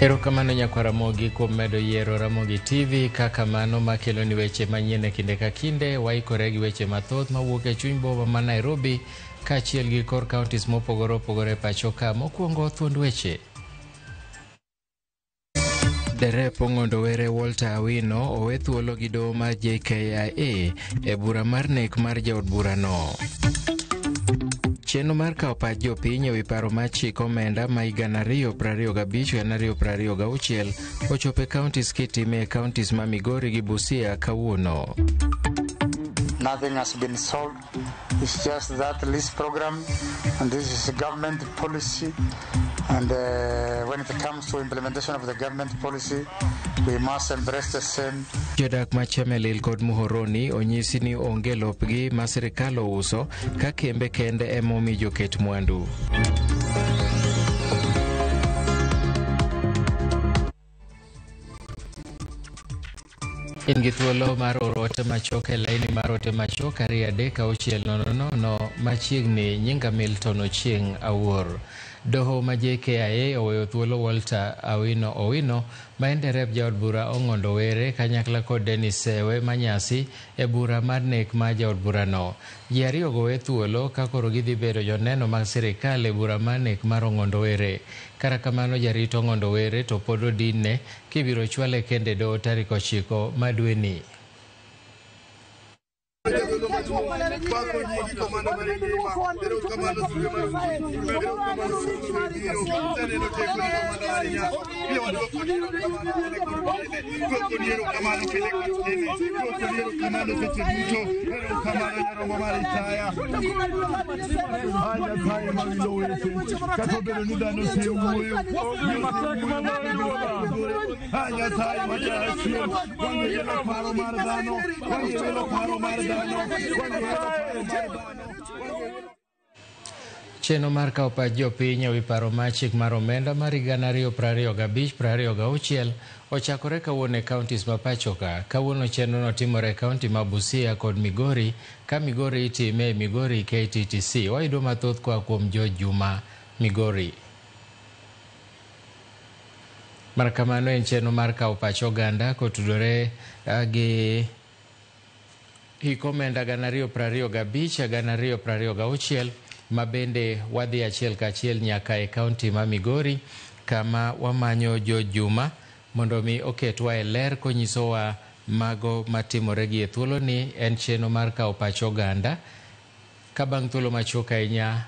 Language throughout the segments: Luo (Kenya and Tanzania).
Erokamano nyakwar Ramogi kuom medo yiero Ramogi TV kaka mano makelo ni weche manyien e kinde ka kinde. Waikore gi weche mathoth mawuok e chuny boma ma Nairobi kaachiel gi kor counties mopogore opogore e pacho ka. Mokwongo thuond weche. Derep Ong'ondo Were Walter Awino owe thuolo gi doho mar JKIA e bura mar nek mar jaod burano. Chenro mar kawo pach jopiny ewi paro mar chik omenda ma higa 2025-2026 ochopo e counties kitime e counties ma Migori gi Busia kawuono. Nothing has been sold. It's just that lease program, and this is a government policy. And when it comes to implementation of the government policy, we must embrace the same. Jodak ma Chemelil kod Muhoroni onyisi ni onge lopgi ma sirikal ouso ka kembe kende ema omi joket mwandu. In gi thuolo mar oro ote machuok e laini mar ote machuok 23600 machiegni. Nyinga Milton Ochieng' Awuor. Doho ma JKIA oweyo thuolo Walter Awino Owino ma en derep jaod bura Ong'ondo Were kanyakla kod Dennis Sewe Manyasi e bura mar nek mar jaod burano. Ji ariyogo owe thuolo ka koro gidhi bedo joneno mag sirikal e bura mar nek mar Ong'ondo Were. Kata kamano jarit Ong'ondo Were to pod odinne kibiro chwale kende doho tarik 9 ma dweni. Chenro mar kawo pach jopiny ewi paro mar chik mar omenda mar higa 2025-2026 ochakore kawuono e counties ma pacho ka. Kawuono chenrono timore e county ma Busia kod Migori, ka Migori itime e Migori KTTC. Wayudo mathoth koa kuom George Juma, Migori. Mar kamano en chenro mar kawo pach oganda kotudore gi hik omenda 2025-2026 ma bende wadhi achiel kachiel nyaka e county ma Migori kama wamanyo George Juma mondo mi oketwa e ler konyisowa mago matimore gi e thuoloni. En chenro mar kawo pach oganda ka bang' thuolo machuok ahinya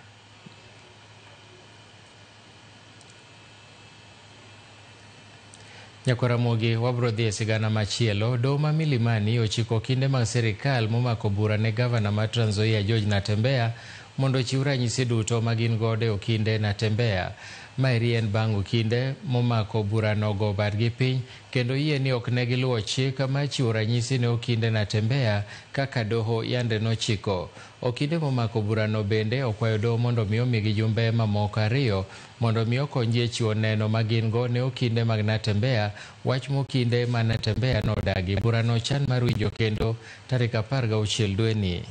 Nyakwar Ramogi, wabro dhi e sigana machielo. Doho ma Milimani ochiko okinde mag sirikal momako bura ne gavana ma Trans Nzoia George Natembeya mondo ochiw ranyisi duto ma gin godo e okinde Natembeya. Maeri en bang' okinde momako burano go badgi piny kendo yie ni ok ne giluwo chik mar chiwo ranyisi ne okinde Natembeya kaka doho yande nochiko. Okinde momako burano bende okwayo doho mondo mi omigi jumbe mamoko 2 mondo mi okonygi e chiwo neno ma gin go ne okinde mag Natembeya. Wach mokinde ma Natembeya nodagi. Burano chan mar winjo kendo tarik 16 dweni.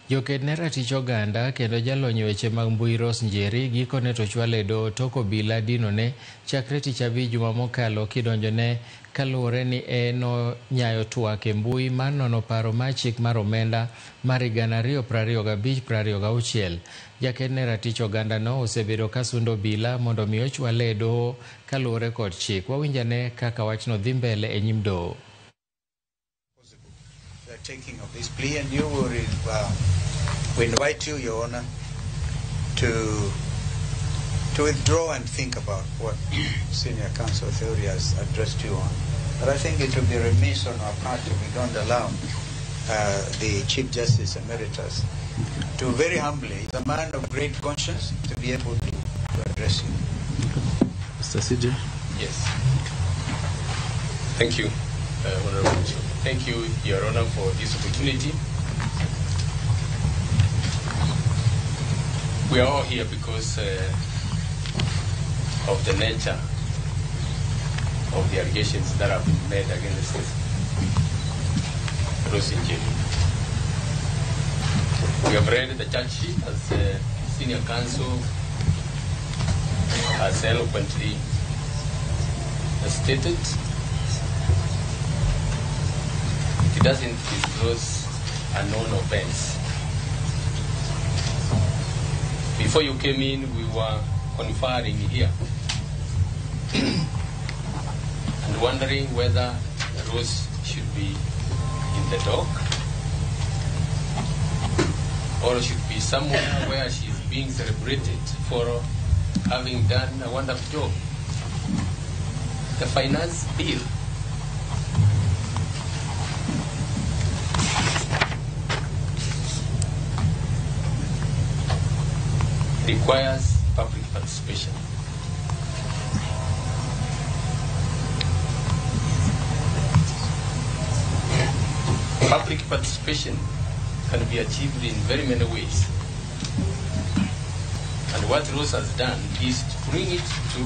Joked ne ratich oganda kendo jalony weche mag mbui Rose Njeri gikone to chwale e doho tok obila dinone chakre tich abich juma mokalo kidonjone kaluwore ni en nyayo twak e mbui mar nono paro mar chik mar omenda mar higa 2025-2026. Jaked ne ratich oganda no osebedo ka sundo obila mondo mi ochwale e doho kaluwore kod chik. Wawinjane kaka wachno dhi mbele e nyim doho. The taking of this plea, and you will, we invite you, Your Honor, to withdraw and think about what Senior Counsel Theuri has addressed you on. But I think it will be remiss on our part if we don't allow the Chief Justice Emeritus to very humbly, a man of great conscience, to be able to address you. Mr. CJ? Yes. Thank you. Honorable Chair. Thank you, Your Honor, for this opportunity. We are all here because of the nature of the allegations that have been made against Rose Njeri. We have read the charge sheet as the senior counsel has eloquently stated. It doesn't disclose a known offense. Before you came in, we were conferring here and wondering whether Rose should be in the dock or should be somewhere where she's being celebrated for having done a wonderful job. The finance bill requires public participation. Public participation can be achieved in very many ways. And what Rose has done is to bring it to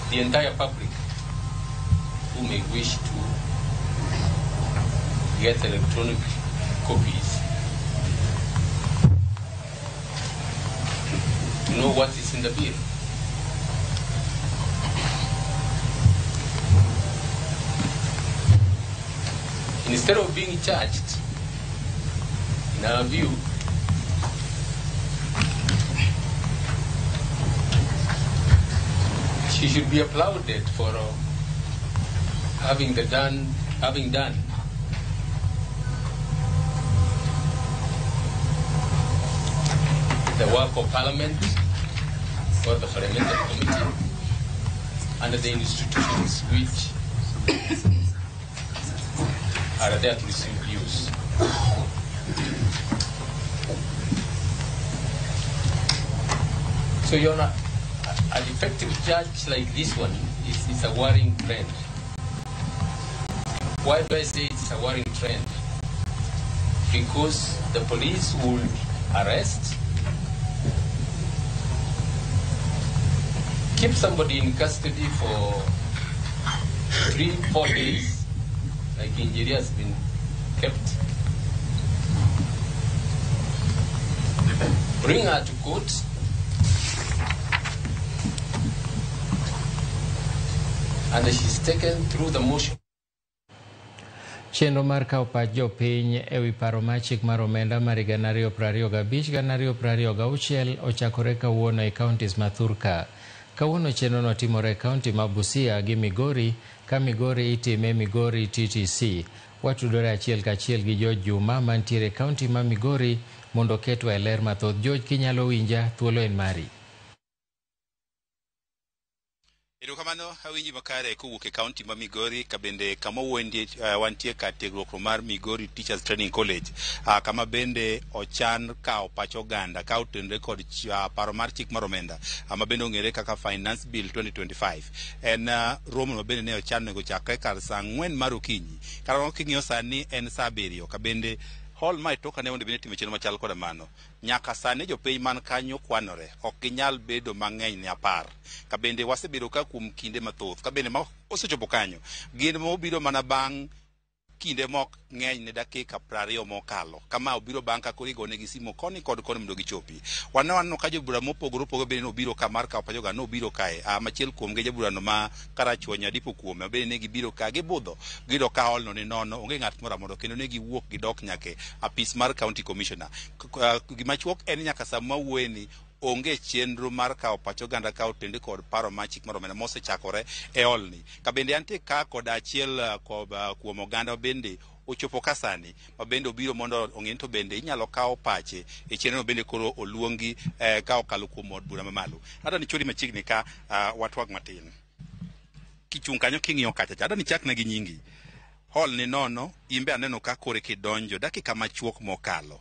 the entire public who may wish to get electronic copies to know what is in the bill. Instead of being charged, in our view, she should be applauded for having done the work of Parliament or the Parliamentary Committee and the institutions which are there to receive views. So, Your Honor, an effective judge like this one is a worrying trend. Why do I say it's a worrying trend? Because the police would arrest, keep somebody in custody for 3-4 days, like Njeri has been kept, bring her to court, and she's taken through the motion. Chenro mar kawo pach jopiny ewi paro mar chik mar omenda mar 2025-2026 ochakore kawuono e counties ma Thurka. Kawuono chenrono timore e kaunti ma Busia gi Migori, ka Migori itime Migori TTC. Watudore achiel kachiel gi George Juma mantiere e kaunti ma Migori mondo oketwa e ler mathoth. George, kinyalo winja, thuolo en mari. Erokamano awinji makare kowuok e kaunti ma Migori kabende kama wantie kar tiegruok mar Migori Teachers Training College, kama bende ochan kawo pach oganda ka otenore kod paro mar chik mar omenda ma bende ong'ere kaka Finance Bill 2025. En romo ma bende ne ochan onego chakre kar saa 4 mar okinyi. Kar king'iyo sani en saa 7 kabende hall ma itoka ne mondo bende timo chenro machal koda mano. Nyaka sani jopiny man kanyo kwanore, ok ginyal bedo mang'eny ne 10. Kabende wasebedo ka kuom kinde mathoth, kabende ma osechopo kanyo gin mobiro mana bang' kinde mok ng'eny ne dakika 20 mokalo. Kama obiro bang' ka koro igonegi simo koni kod koni mondo gichopi. Waneno ka jobura mopogore opogore bende nobiro ka mar kawo pach oganda nobiro kae. Machiel kuomgi jaburano ma Karachuonyo Adipo kuome bende ne gibiro ka gibudho giyudo ka hall no ni nono, onge ng'at moro amora, kendo ne giwuok gidok nyaka e apis mar county commissioner. Gima chuok en nyaka sama wawuoye ni onge chenro mar kawo pach oganda ka otende kod paro mar chik mar omenda mosechakore e hall ni. Kabende antie ka kod achiel kuom oganda bende ochopo ka sani ma bende obiro mondo ong'e to bende inyalo kawo pache e chenro bende koro oluongi ka okalo kuom od bura mamalo. Adwa ni chori machiegni ka watwag matin. Kichung' kanyo king'iyo kacha cha, adwa ni chakna gi nyingi. Hall ni nono, imbe aneno ka kore kidonjo dakika machuok mokalo.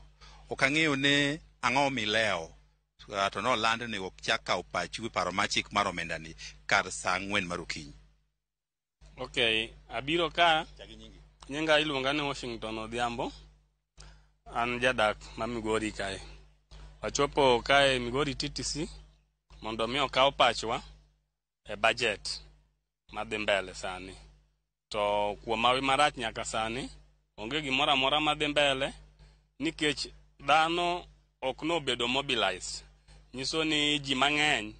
Ok ang'eyo ne ang'o milewo. To noland ni ok chak kawo pachu e paro mar chik mar omenda ni kar saa 4 mar okinyi. Okay, abiro ka, nyinga iluonga ni Washington Odhiambo. An jadak ma Migori kae. Wachopo kae Migori TTC mondo mi okaw pachwa e budget madhi mbele sani. To kuom hawi marach nyaka sani, onge gimoro amora madhi mbele nikech dhano ok nobedo mobilized. Nyiso ni ji mang'eny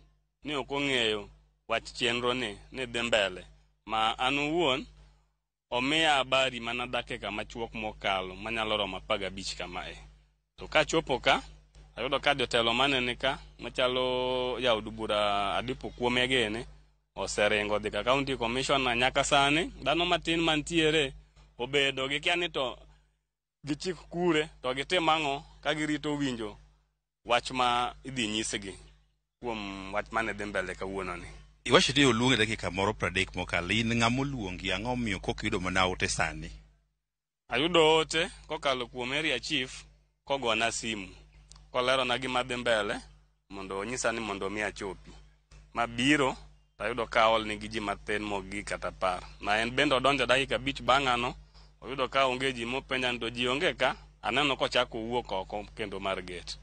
ni ok ong'eyo wach chenro ni dhi mbele. Ma an owuon omiya habari mana dakika machuok mokalo manyalo romo 15 kamae. To kachopo ka, ayudo ka jotelo manene ka machalo jaod bura Adipo Kuome gene oseringo dhi ka county commissioner. Nyaka sani dhano matin mantiere obedo gikia ni to gichik kure to gitim ang'o ka girito winjo wach ma idhi nyisgi kuom wach mane dhi mbele kawuono ni. Iwacho ni oluongi dakika moro 30 mokalo. In ng'ama oluongi, ang'o omiyo kok iyudo mana ote sani? Ayudo ote kokalo kuom area chief kogona simu kolerona gima dhi mbele mondo onyisa ni mondo mi achopi. Mabiro tayudo ka aol nigi ji mathin mogik kata 10. Na en bende odonjo dakika 5 bang'ano, oyudo ka onge ji mopenja ni to ji onge ka, aneno kochako wuok oko kendo mar gate.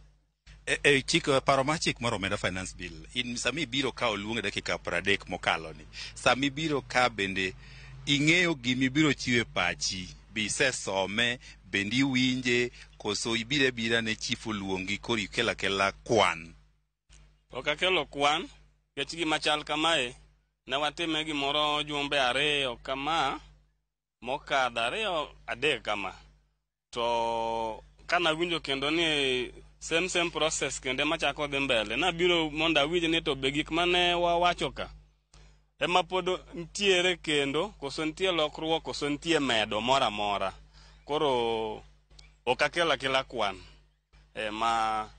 E chik paro mar chik mar omenda finance bill, in sama ibiro ka oluongi dakika 30 mokalo ni, sama ibiro ka bende ing'eyo gima ibiro chiwo e pachi, be isesome, bende iwinje, koso ibiro abira ne chief oluongi koro ikelo akela kwan? Ok akelo kwan, nikech gima chal kamae, ne watime gimoro jumbe 2 kama, mokadho 2 3 kama. To kanawinjo kendo ni same process kendo ema chako dhi mbele, nabiro mondo awinj ni to be gik mane wawacho ka ema pod ntiere kendo, koso nitie lokruok, koso nitie medo moro amora. Koro ok akelo akela kwan ema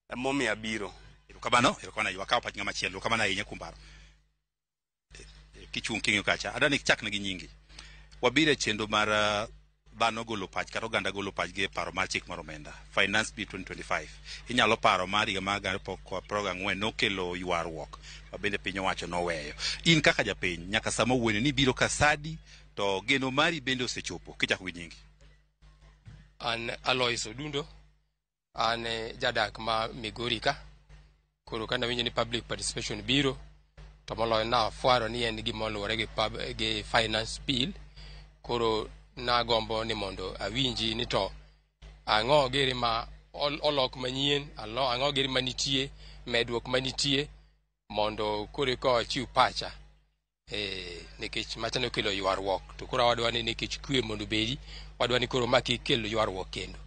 emomiyo abiro. Erokamano, erokamano. Wakawo pach ng'ama chielo. Erokamano ahinya kuom paro. Kichung' king'iyo kacha, adwa ni ichakne gi nyingi. Wabiro e chenro mar dhano golo pach kata oganda golo pachgi e paro mar chik mar omenda Finance Bill 2025. Inyalo paro mar higa mar 2024 nokelo ywaruok ma bende piny owacho noweyo. In kaka japiny, nyaka sama wuoyeni ni ibiro ka sadi to geno mari bende osechopo. Kichako gi nyingi. An Alois Odundo, an jadak ma Migori ka. Koro kana winjo ni public participation biro, to moloyo nafwaro ni en gima oluwore gi finance bill. Koro nagombo ni mondo awinji ni to ang'o giri ma olok manyien, ang'o giri manitie, medruok manitie, mondo koro eka achiw pacha. Nikech macha nokelo ywaruok, to koro wadwa ni nikech kwe mondo obedi, wadwa ni koro ma kik kel ywaruok kendo.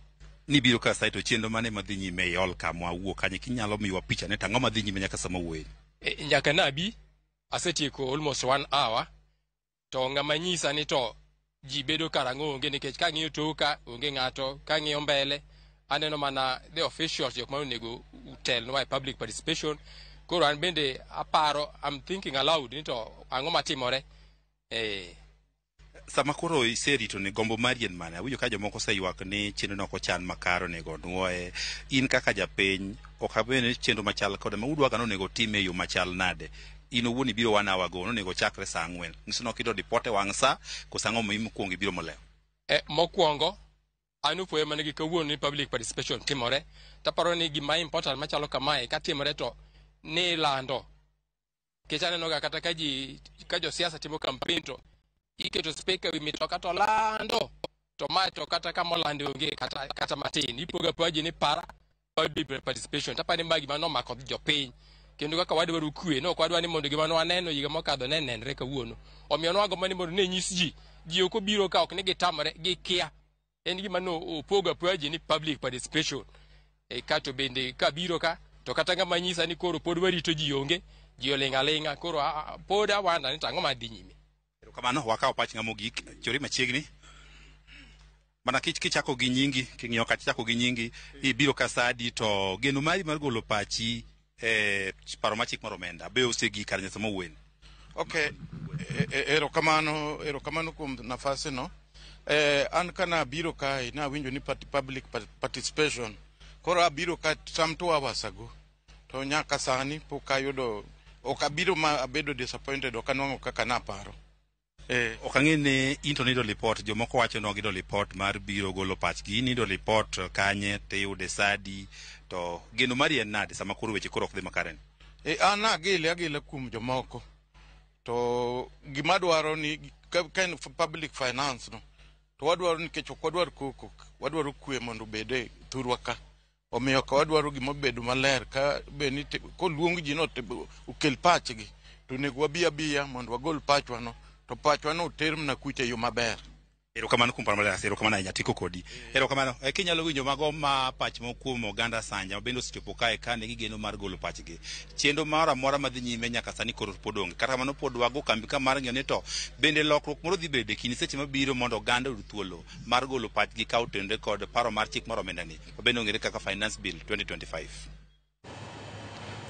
Nibiro ka sai to chenro mane madhi nyime e hall kama wawuok kanyo, kinyalo miwa picha ne to ang'o madhi nyime nyaka sama wuoyeni? Nyaka nabi, asetieko almost 1 hour, to ng'ama nyisa ni to ji bedo karang'o onge, nikech kang'iyo toka onge ng'ato, kang'iyo mbele aneno mana the officials jok ma onego telnwa e public participation. Koro an bende aparo, I'm thinking aloud ni to ang'o matimore. Sama koro iserito ni gombo mari en mane? Awinjo ka jomoko oseywak ni chenro no ok ochan makare onego onuoye. In kaka japiny, ok abed ni chenro machal kode ma udwa ga onego time e yo machal nade? In owuon ibiro 1 hour ago, nonego chakre saa 4. Nyiso ni ok idwa report e wang' sa, koso ang'o momiyo mokwongo ibiro molewo? Mokwongo, an upoya mana gi kawuono ni public participation timore. Taparo ni gima important machalo kamae katimore to ni lando. Nikech aneno ga kata ka josiasa timo campaign to iketo speaker wi mitoka to lando. To mae to kata kama olande onge kata matin. Ipogo apoya ji ni para public participation. Taparo ni ma gima nomako jopiny. Kendo kaka wadwaro kwe, no ok wadwa ni mondo gima nwaneno higa mokadho ne nenre kawuono. Omiyo nwagombo ni mondo ne nyis ji. Ji ok obiro ka ok ni gitamore, gikia. En gima no opogo apoya ji ni public participation. Kato bende kabiro ka, to kata ng'ama nyisa ni koro pod warito ji onge, ji oling' aling'a, koro pod awanda ni to ang'o madhi nyime. Erokamano, wakawo pach ng'ama ogik, chori machiegni. Mana kichako gi nyingi, king'iyo kacha ichako gi nyingi, ibiro ka sa adi to geno mari mar golo pachi e paro mar chik mar omenda be osegik kar nyasa mowuoyeni? Okay, erokamano, erokamano kuom nafasi no. An kana abiro kae, nawinjo ni public participation. Koro abiro ka some 2 hours ago. To nyaka sani pok ayudo, ok abiro ma abedo disappointed, ok anwang'o kaka naparo. Ok ang'e ni in to nido lipot, jomoko wacho ni gido lipot mar biro golo pachgi, in nido lipot kanye tiyude sadi, to geno mari en nade sama koro weche koro ok dhi makare ni? An agele agela kuom jomoko. To gima dwaro ni ka en public finance no, to wadwaro nikech ok wadwar koko, wadwaro kwe mondo obed e thurwa ka. Omiyo ka wadwaro gima obedo maler, ka be ni koluong ji no okel pachgi, to onego wabi abiya mondo wagol pachwa no, to pachwa no oter mana kucha e yo maber. Erokamano kuom paro maler, erokamano ahinya, atiko kodi. Erokamano. Kinyalo winjo mago ma pach moko kuom oganda Sanja ma bende osechopo kae ka nigi geno mar golo pachgi. Chenro moro amora madhi nyime nyaka sani koro pod onge. Kata kamano pod wago kambi ka mar ng'iyo ni to bende lokruok moro dhi bedo e kind seche mabiro mondo oganda oyud thuolo mar golo pachgi ka otenore kod paro mar chik mar omenda ni ma bende ong'ere kaka Finance Bill 2025.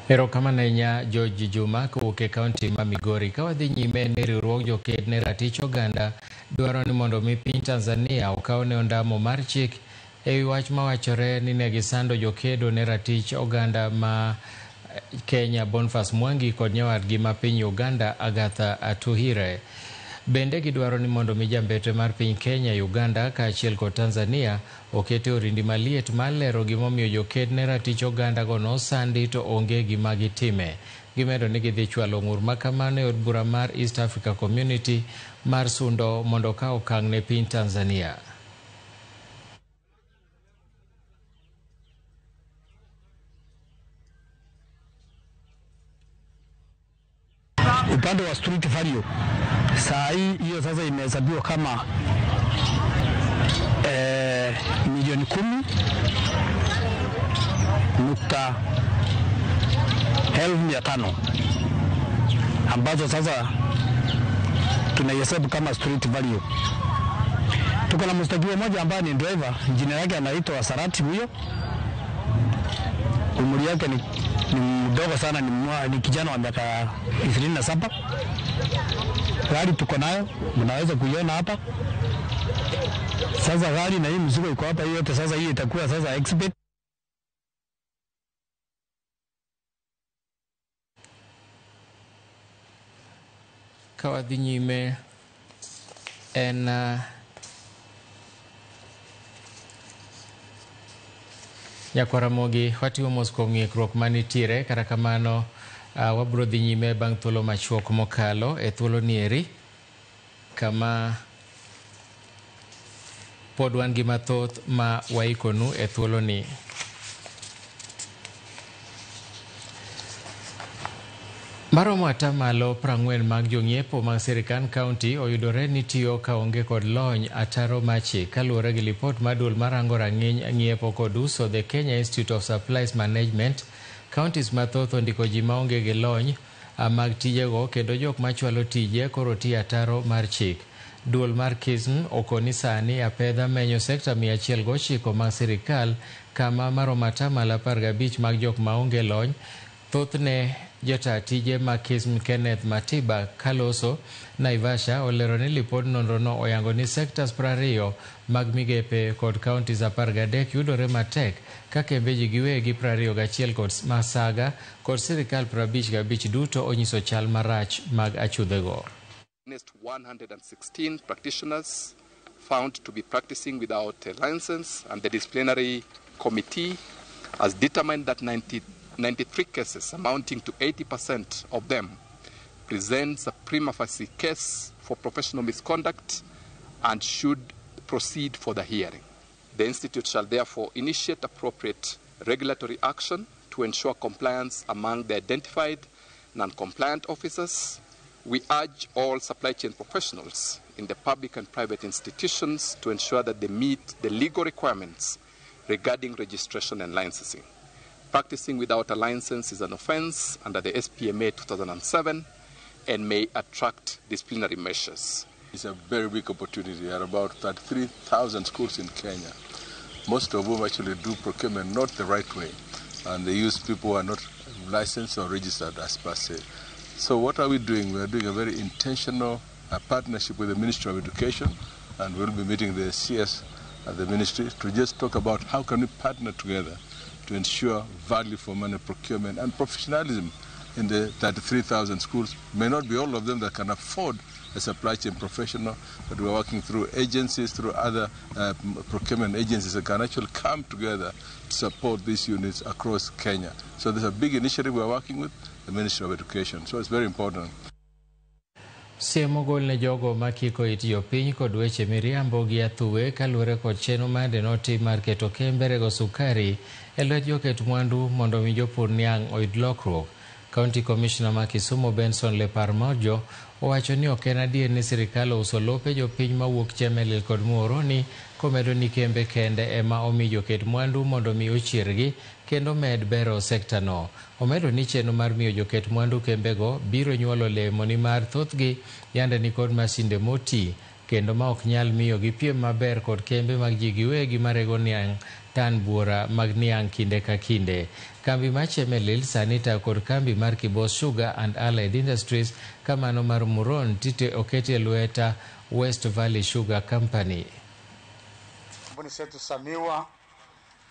Erokamano ahinya George Juma kowuok e kaunti ma Migori. Ka wadhi nyime ne riwruog joked ne ratich oganda dwaro ni mondo mi piny Tanzania okaw ne ondamo mar chik ewi wach mawachore ni ne gisando jokedo ne ratich oganda ma Kenya Boniface Mwangi kod nyawadgi ma piny Uganda Agatha Atuhire. Bende gidwaro ni mondo mi jambete mar piny Kenya, Uganda kaachiel kod Tanzania okete orindi maliet mar lero gimomiyo joked ne ratich oganda go nosandi to onge gima gitime. Gimedo ni gidhi chwalo ng'ur makamano e od bura mar East Africa Community mar sundo mondo okaw okang' ne piny Tanzania. Upande wa street value saa hii hiyo sasa imehesabiwa kama milioni 10.15 ambazo sasa tunaihesabu kama street value. Tuko na mshtakiwa mmoja ambaye ni driver, jina lake anaitwa Sarati. Huyo umri yake ni mdogo sana, ni kijana wa miaka 27. Gari tuko nayo, mnaweza kuiona hapa. Sasa gari na hii mzigo iko hapa, hiyo yote sasa hii itakuwa sasa exhibit. Ka wadhi nyime en Nyakwaramogi watiyo mos kuom ng'ikruok manitiere, kata kamano wabiro dhi nyime bang' thuolo machuok mokalo e thuolo nieri kama pod wan gi mathoth ma waikonu e thuolo ni. Maromo atamalo 40 mag jong'iepo mag sirikand kaunti oyudore ni tiyo kaonge kod lony ataro machi kaluwore gi lipot mar duol marango rang'iny ng'iepo kod uso The Kenya Institute of Supplies Management. Counties mathoth ondiko ji maonge gi lony mag tijego kendo jok machwalo tije koro tiyo ataro mar chik. Duol mar KISM okoni sani apedha menyo sekta 109 mag sirikal kama maromo atamalo 15 mag jok maonge lony. Thothne jata tije mag KISM Kenneth Matiba kaloso Naivasha olero ni lipod nonrono oyango ni sectors 20 mag migepe kod counties 13 yudore matek ka kembe ji giwegi 21 kod Masaga kod sirikal 55 duto onyiso chal marach mag achudhego. 116 practitioners found to be practicing without a license, and the disciplinary committee has determined that 93 cases, amounting to 80% of them, presents a prima facie case for professional misconduct and should proceed for the hearing. The Institute shall therefore initiate appropriate regulatory action to ensure compliance among the identified non-compliant officers. We urge all supply chain professionals in the public and private institutions to ensure that they meet the legal requirements regarding registration and licensing. Practicing without a license is an offense under the SPMA 2007 and may attract disciplinary measures. It's a very big opportunity. There are about 33,000 schools in Kenya, most of whom actually do procurement not the right way, and they use people who are not licensed or registered as per se. So what are we doing? We are doing a very intentional partnership with the Ministry of Education, and we'll be meeting the CS at the ministry to just talk about how can we partner together to ensure value for money procurement and professionalism in the 33,000 schools. May not be all of them that can afford a supply chain professional, but we're working through agencies, through other procurement agencies that can actually come together to support these units across Kenya. So there's a big initiative we're working with the Ministry of Education. So it's very important. Siem ogol ne jogo makiko it jopiny kod weche miriambo gi athuwe kaluwore kod chenro mande notim mar keto kembe rego sukari e lwet joket mwandu mondo mi jopur niang' oyud lokruok. County Commissioner ma Kisumu Benson Leparmojo owacho ni ok en adier ni sirikal ouso lope jopiny mawuok Chemelil kod Muhoroni, komedo ni kembe kende ema omi joket mwandu mondo mi ochiergi kendo med bero sekta no. Omedo ni chenro mar miyo joket mwandu kembego biro nyuolo olemo nimar thothgi yande nikod masinde moti kendo ma ok nyal miyo gi piem maber kod kembe mag ji giwegi marego niang' tan buora mag niang' kinde ka kinde. Kambi mar Chemelil sani tayo kod kambi mar Kibos Sugar and Allied Industries, kamano mar Muron tite oketi e lweta West Valley Sugar Company. Kampuni zetu za miwa,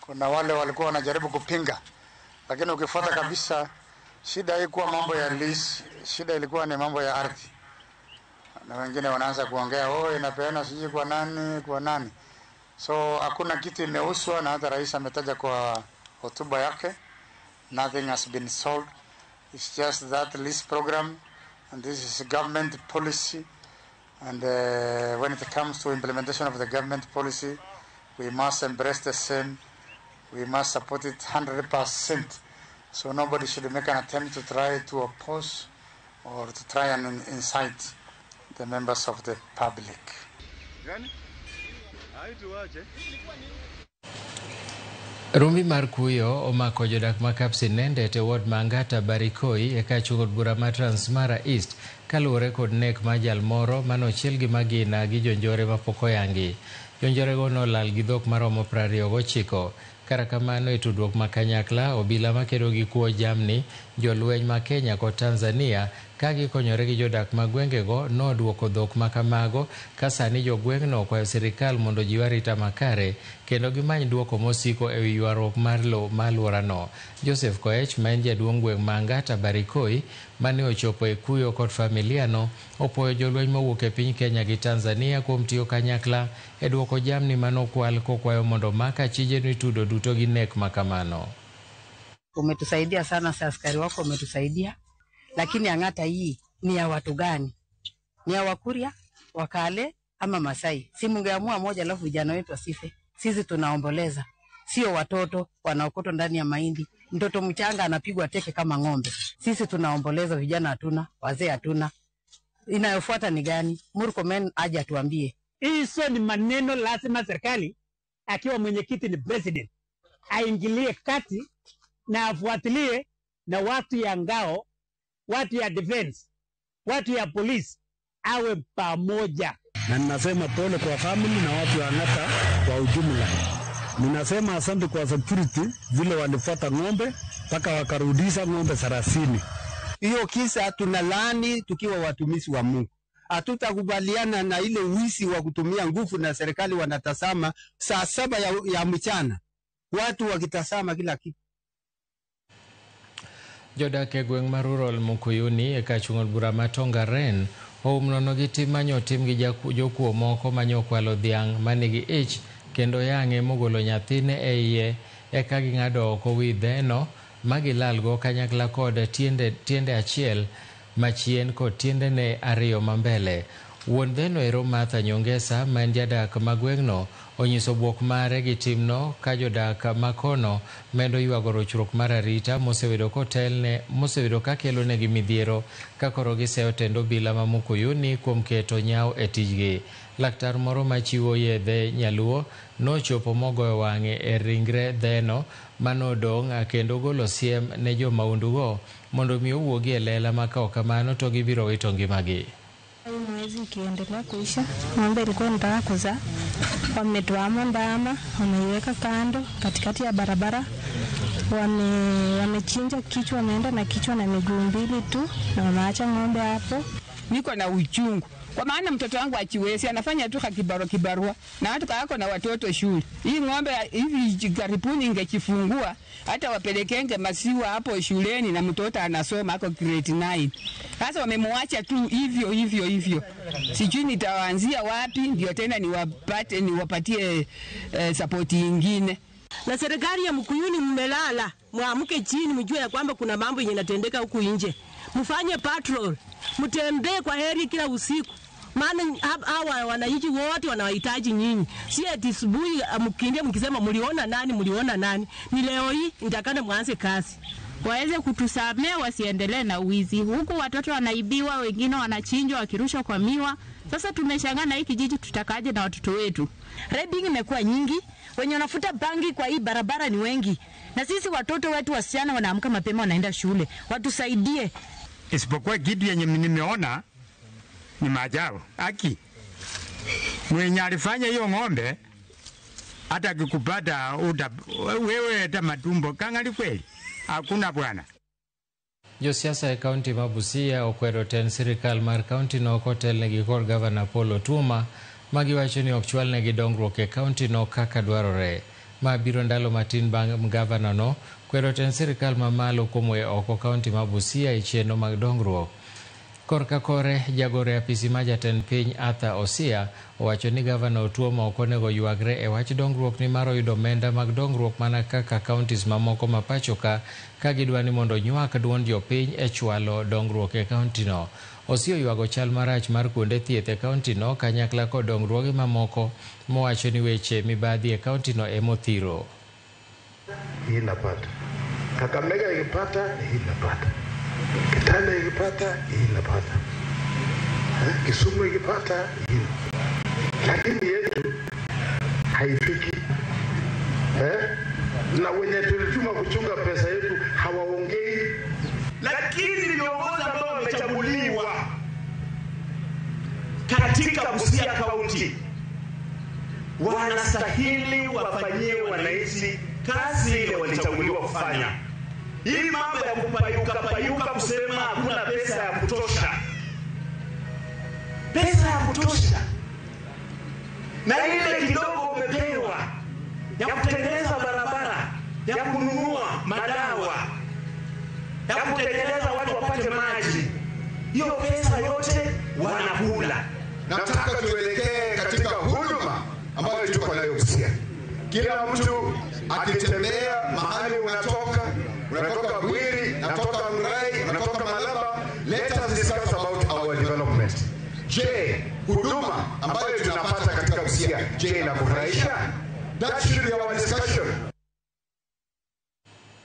kuna wale walikuwa wanajaribu kupinga, lakini ukifuata kabisa shida haikuwa mambo ya lease, shida ilikuwa ni mambo ya ardhi. Na wengine wanaanza kuongea, oh, inapeana sijui kwa nani, kwa nani. So hakuna kitu imeuzwa, na hata rais ametaja kwa hotuba yake, nothing has been sold. It's just that lease program, and this is government policy. And when it comes to implementation of the government policy, we must embrace the same. We must support it 100%. So nobody should make an attempt to try to oppose or to try and incite the members of the public. Rumbi mar kuyo omako jodak ma Kapsinendet e ward ma Angata Barikoi e kachung' od bura ma Transmara East kaluwore kod nek mar jal moro manochiel gi magina gi jonjore mapok oyangi. Jonjorego nolal gi dhok maromo 29. Kata kamano e tudruok ma kanyakla, obila makedo gi kuo jamni, jolweny ma Kenya kod Tanzania ka gikonyore gi jodak ma gwengego noduoko dhok ma kamago, ka sani jogweng'no okwayo sirikal mondo ojiw arita makare kendo gimany duoko mosiko ewi ywaruok mar lowo ma alworano. Joseph Koech ma en jaduong' gweng' ma Angata Barikoi mane ochopo e kuyo kod familia no opuoyo jolweny mowuok e piny Kenya gi Tanzania kuom tiyo kanyakla e duoko jamni manokwal kokwayo mondo mak achije mitudo duto gi nek makamano. Umetusaidia sana, sa askari wako umetusaidia, lakini Ang'ata hii ni ya watu gani? Ni ya Wakuria, Wakale ama Masai? Si mungeamua moja alafu vijana wetu wasife? Sisi tunaomboleza, sio watoto wanaokotwa ndani ya mahindi. Mtoto mchanga anapigwa teke kama ng'ombe. Sisi tunaomboleza, vijana hatuna, wazee hatuna. Inayofuata ni gani? Murkomen aje atuambie. Hizo ni maneno lazima serikali akiwa mwenyekiti ni president aingilie kati na afuatilie, na watu ya ngao, watu ya defense, watu ya police awe pamoja. Na ninasema pole kwa family na watu wa Ang'ata kwa ujumla. Ninasema asante kwa security vile walifuata ng'ombe mpaka wakarudisha ng'ombe 30. Hiyo kisa tunalaani tukiwa watumishi wa Mungu. Hatutakubaliana na ile wizi wa kutumia nguvu, na serikali wanatazama saa 7 ya mchana, watu wakitazama kila kitu. Jodak e gweng' mar rural Mukuyuni e kachung' od bura ma Tongaren oum nono gi tim manyotim gi jokuo moko manyokwalo dhiang' manigi ich kendo yang'e mogolo nyathine e iye eka ging'ado oko wi dheno ma gilalgo kanyakla kod tiende achiel machien kod tiendene ariyo mambele. Wuon dheno ero Martha Nyongesa ma en jadak ma gweng'no onyiso bwok mare gi timno ka jodak makono medo ywago rochruok mar arita mosebedo ka kelonegi midhiero ka koro giseyo tend obila ma Mukuyuni kuom keto nyawo e tijgi. Laktar moro machiwo yedhe nyaluo nochopo mogoyo wang'e e ringre dheno manodong' kendo golo siem ne jomaundugo mondo mi owuogi e lela ma ka ok kamano to gibiro wito ngimagi. Mwezi ikiendelea kuisha, ng'ombe ilikuwa inataka kuzaa, wametuama ndama, wameiweka kando katikati ya barabara, wamechinja kichwa, wameenda na kichwa na miguu mbili tu, na wameacha ng'ombe hapo. Niko na uchungu Kwa maana mtoto wangu achiwezi, anafanya tu kibarua kibarua, na hata kako na watoto shule. Hii ng'ombe hivi karibuni ingechifungua, hata wapelekenge masiwa hapo shuleni, na mtoto anasoma ako grade 9. Sasa wamemwacha tu hivyo hivyo hivyo. Sijui nitawaanzia wapi ndio tena niwapate niwapatie support nyingine. Na serikali ya Mkuyuni mmelala, muamke chini mjue ya kwamba kuna mambo yenye yanatendeka huku nje. Mfanye patrol, mtembee kwa heri kila usiku. Maana hawa wananchi wote wanawahitaji nyinyi. Si ati asubuhi mkiingia mkisema mliona nani, mliona nani. Ni leo hii nitakana mwanze kazi. Waweze kutusamea, wasiendelee na wizi. Huku watoto wanaibiwa, wengine wanachinjwa wakirushwa kwa miwa. Sasa tumeshangaa na hii kijiji tutakaje na watoto wetu. Raping imekuwa nyingi, wenye wanafuta bangi kwa hii barabara ni wengi. Na sisi watoto wetu wasichana wanaamka mapema wanaenda shule. Watusaidie. Isipokuwa kitu yenye nimeona ni maajabu. Aki mwenye alifanya hiyo ng'ombe hata akikupata wewe hata matumbo kangali kweli. Hakuna bwana. Josiasa e kaunti ma Busia okwero tend sirikal mar kaunti no kotelnegi kod gavana Paul Otuoma magiwacho ni ok chwalnegi dongruok e kaunti no kaka dwarore. Ma biro ndalo matin bang' gavana no kwero tend sirikal mamalo kuom weyo oko kaunti ma Busia e chenro mag dongruok. Korka kore, jagoro e apisi ma jatend piny Arthur Osia owacho ni gavana Otuoma ok onego ywagre e wach dongruok nimar oyudo omenda mag dongruok mana kaka counties mamoko ma pacho ka gidwa ni mondo onywak duond jopiny e chwalo dongruok e kaunti no. Osia oywago chal marach mar kuonde thieth e kaunti no kanyakla kod dongruoge mamoko mowacho ni weche mibadhi e kaunti no emothiro. Hii napata Kakamega ikipata, hii napata Kitale ikipata, hii napata Kisumu ikipata, hii. Lakini yetu haifiki. Na wenye tulituma kuchunga pesa yetu hawaongei. Lakini viongozi ambao wamechaguliwa katika Busia County wanastahili wafanyie wananchi kazi ile walichaguliwa kufanya. Hii mambo ya kupayuka payuka kusema hakuna pesa ya kutosha. Pesa ya kutosha. Na ile kidogo umepewa ya kutengeneza barabara, ya kununua madawa, ya kutengeneza watu wapate maji. Hiyo pesa yote wanakula. Nataka tuelekee katika huduma ambayo tuko nayo Busia. Kila mtu akitembea mahali unatoka, unatoka Bwiri, unatoka Mrai, unatoka Malaba, let us discuss about our development. Je, huduma ambayo tunapata katika Busia, je, inakufurahisha? That should be our discussion.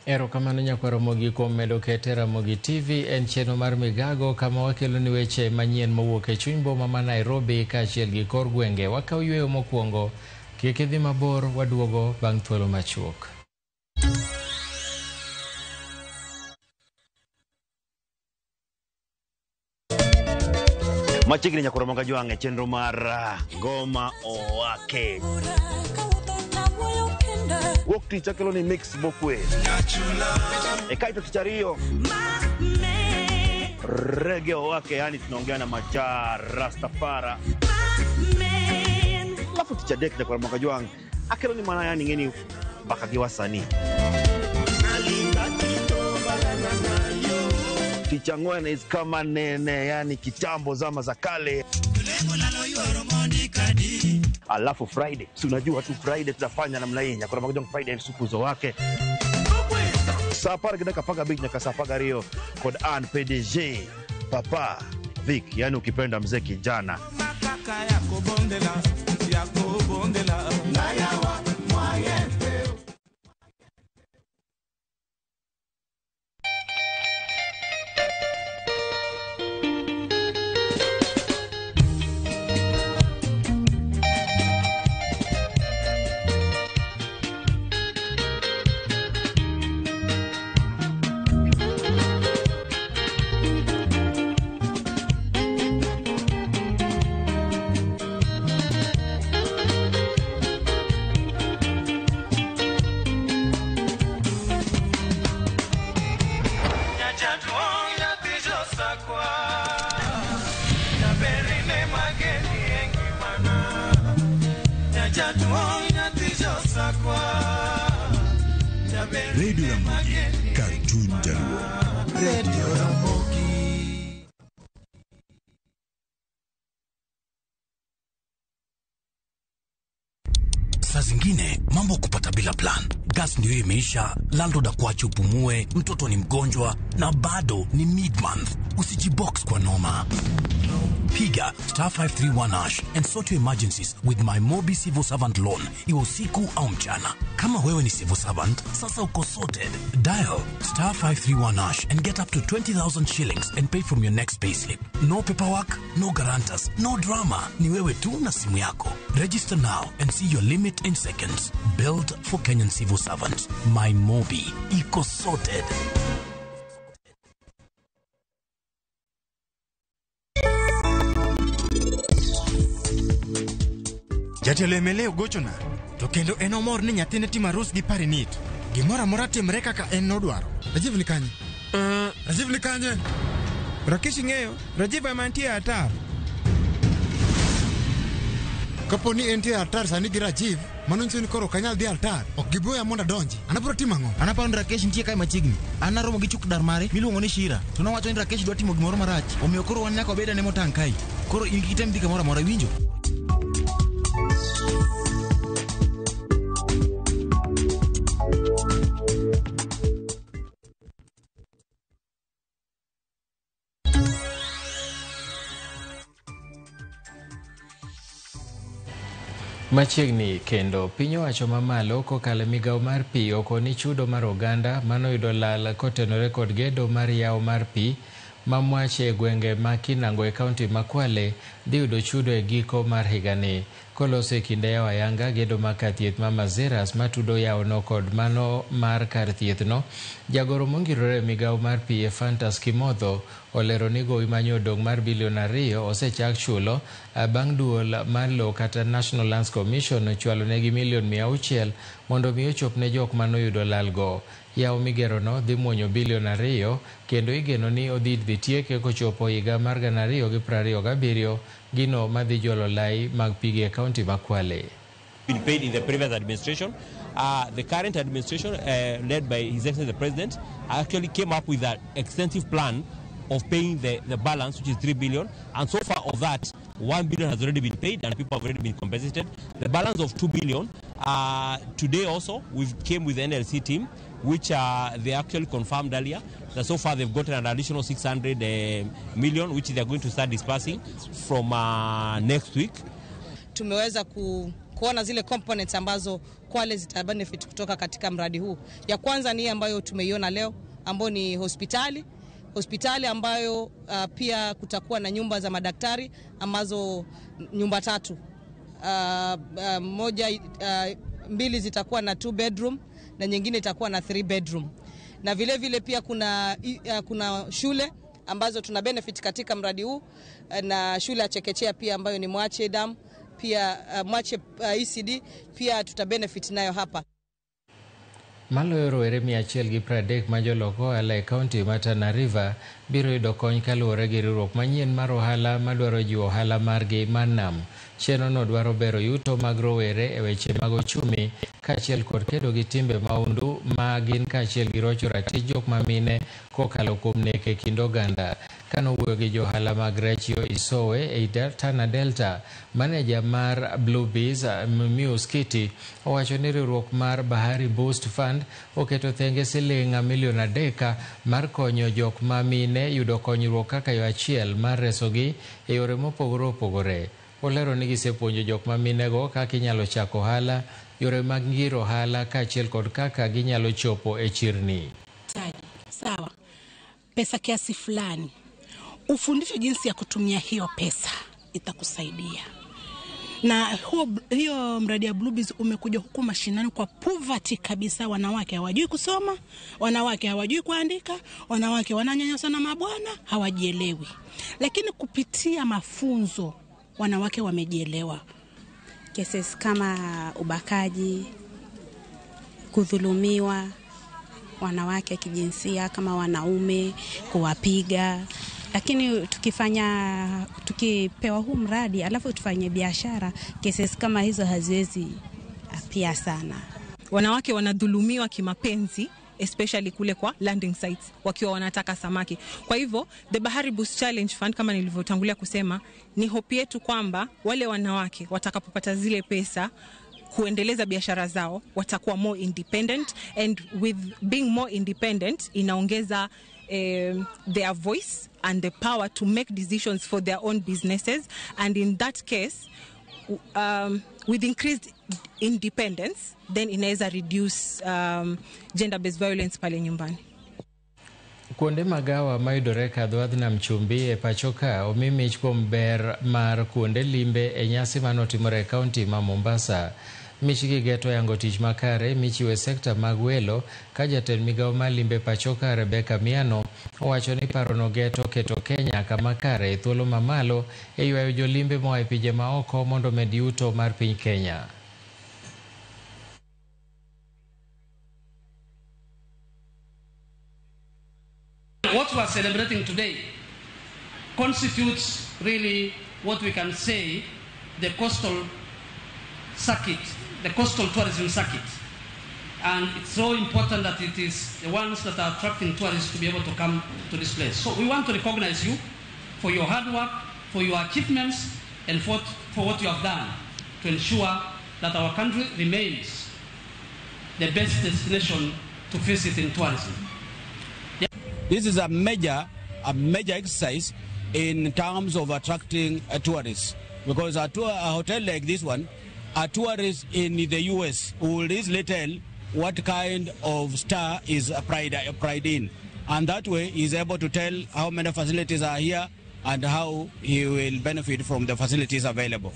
Erokamano nyakwar Ramogi kuom medo kete Ramogi TV en chenro mar Migago kama wakelo ni weche manyien mowuok e chuny boma ma Nairobi kaachiel gi kor gwenge. Wakaw yweyo mokwongo, kik idhi mabor, waduogo bang' thuolo machuok. Machiegni nyakwar Ramogi Jwang' e chenro mar Ngoma Owake. Wuok tich akelo ni mix mokwe. E kaito tich ariyo Reggae Owake, yani tunaongea na Macha Rastafara. Alafu tich adek nyakwar Ramogi Jwang' akelo ni mana yani ng'eni mbaka gi wasanii. Tich ang'wen is kama nene, yani kitambo zama za kale. Alafu Friday, si unajua tu Friday tutafanya namna hii. Nyakwar Ramogi Jwang' Friday sukuzo wake. Saa 10:15 nyaka saa 12 kod an PDG Papa Vic, yani ukipenda mzee kijana. Radio Ramogi, Cartoon Jaluo. Radio Ramogi. Saa zingine mambo kupata bila plan. Gas ndio imeisha, landlord akuache upumue, mtoto ni mgonjwa na bado ni mid-month. Usijibox kwa noma. Piga star 531 hash and sort your emergencies with my Mobi Civil Servant Loan, iwe usiku au mchana. Kama wewe ni civil servant, sasa uko sorted. Dial star 531 hash and get up to 20,000 shillings and pay from your next payslip. No paperwork, no guarantors, no drama. Ni wewe tu na simu yako. Register now and see your limit in seconds. Built for Kenyan civil servants. My Mobi. Iko sorted. Jatelo MLA ogochona to kendo en omor ni nyathine timo arus gi Parinit. Gimoro amora timre kaka en nodwaro. Rajiv ni kanye? Rajiv ni kanye? Rakesh ing'eyo, Rajiv ema nitie e atar. Kapo ni entie e altar sani gi Rajiv, mano nyiso ni koro ok anyal dhi e altar. Ok giboya mondo adonji. An abiro timo ang'o? An aparo ni Rakesh nitie kae machiegni. An naromo gi chuk dar mare miluongo ni Shira. To nowacho ni Rakesh dwa timo gimoro marach. Omiyo koro wan nyaka wabed ane motang' kae. Koro in kik item dhi kamoro amora, iwinjo? Machiegni kendo piny owacho mamalo kokalo e migawo mar pi okoni chudo mar oganda manoyudo lal kotenore kod gedo mar yawo mar pi ma Mwache e gwenge ma Kinango e kaunti ma Kwale dhi yudo chudo e giko mar higani. Koloso e kinde yawo ayanga gedo mar kar thieth ma Mazeras matudo yawono kod mano mar kar thiethno, jagoro mongirore e migawo mar pi Ephantus Kimotho olero ni gowi manyo odong' mar bilion 2 osechak chulo bang' duol mar lowo kata National Lands Commission ochwalo negi milion 600 mondo mi ochop ne jok manoyudo lalgo. Yawo migerono dhi muonyo bilion 2 kendo igeno ni odhi dhi tieke kochopo higa mar 2027, gino madhi jolo lai mag pigi e kaunti ma Kwale. Been paid in the previous administration. The current administration, led by His Excellency the President, actually came up with an extensive plan of paying the balance, which is 3 billion. And so far of that, 1 billion has already been paid and people have already been compensated. The balance of 2 billion, today also, we came with the NLC team, which they actually confirmed earlier that so far they've gotten an additional 600 million, which they are going to start dispersing from next week. Tumeweza kuona zile components ambazo Kwale zita benefit kutoka katika mradi huu. Ya kwanza ni ambayo tumeiona leo, ambayo ni hospitali. Hospitali ambayo pia kutakuwa na nyumba za madaktari ambazo nyumba 3. Moja, 2 zitakuwa na 2 bedroom na nyingine itakuwa na 3 bedroom. Na vile vile pia kuna shule ambazo tuna benefit katika mradi huu, na shule ya chekechea pia ambayo ni Mwache Dam, pia Mwache ECD pia tuta benefit nayo hapa. Maloyo rowere 130 ma jolok ohala e kaunti ma Tana River biro yudo kony kaluwore gi riwruok manyien mar ohala madwaro jiwo ohala margi mar nam. Chenrono dwaro bero yuto mag rowere e weche mag ochumi kaachiel kod kedo gi timbe mahundu ma gin kaachiel gi rocho ratich jok mamine kokalo kuom nek e kind oganda. Kanowuoyo gi johala mag rech yo Isowe ei Tana Delta, maneja mar Blue Bees Muse Kitty owacho ni riwruok mar Bahari Boost Fund oketo thenge siling milion 3 mar konyo jok ma mine yudo konyruok kaka yo achiel mar resogi e yore mopogore opogore. Olero ni gisepuonjo jok ma minego kaka inyalo chako ohala, yore mag ngiro ohala kaachiel kod kaka ginyalo chopo e chirni. Sawa, pesa kiasi fulani, ufundishwe jinsi ya kutumia hiyo pesa, itakusaidia. Na hiyo mradi ya Bluebees umekuja huku mashinani kwa poverty kabisa. Wanawake hawajui kusoma, wanawake hawajui kuandika, wanawake wananyanyaswa na mabwana, hawajielewi. Lakini kupitia mafunzo wanawake wamejielewa. Cases kama ubakaji, kudhulumiwa wanawake kijinsia kama wanaume, kuwapiga, Lakini tukifanya, tukipewa huu mradi alafu tufanye biashara, cases kama hizo haziwezi apia sana. Wanawake wanadhulumiwa kimapenzi, especially kule kwa landing sites wakiwa wanataka samaki. Kwa hivyo the Bahari Boost Challenge Fund, kama nilivyotangulia kusema, ni hope yetu kwamba wale wanawake watakapopata zile pesa kuendeleza biashara zao watakuwa more independent, and with being more independent inaongeza their voice and the power to make decisions for their own businesses, and in that case with increased independence then inaweza reduce gender based violence pale nyumbani. Kuonde magawa mayudore Kadhwadh Nam Chumbi e pacho ka omi mich kuom ber mar kuonde limbe e nyasi manotimore e kaunti ma Mombasa. Michgi geto yango tich makare michiwo e sekta mag welo ka jatend migawo mar limbe pacho ka Rebecca Miano owacho ni parono geto keto Kenya kama kare e thuolo mamalo e ywayo jolimbe moa e pinje maoko mondo omed yuto mar piny Kenya. What we are celebrating today constitutes really what we can say the coastal circuit, the coastal tourism circuit. And it's so important that it is the ones that are attracting tourists to be able to come to this place. So we want to recognize you for your hard work, for your achievements, and for what you have done to ensure that our country remains the best destination to visit in tourism. This is a major exercise in terms of attracting tourists, because a hotel like this one, a tourist in the US will easily tell what kind of star is Pride in, and that way he is able to tell how many facilities are here and how he will benefit from the facilities available.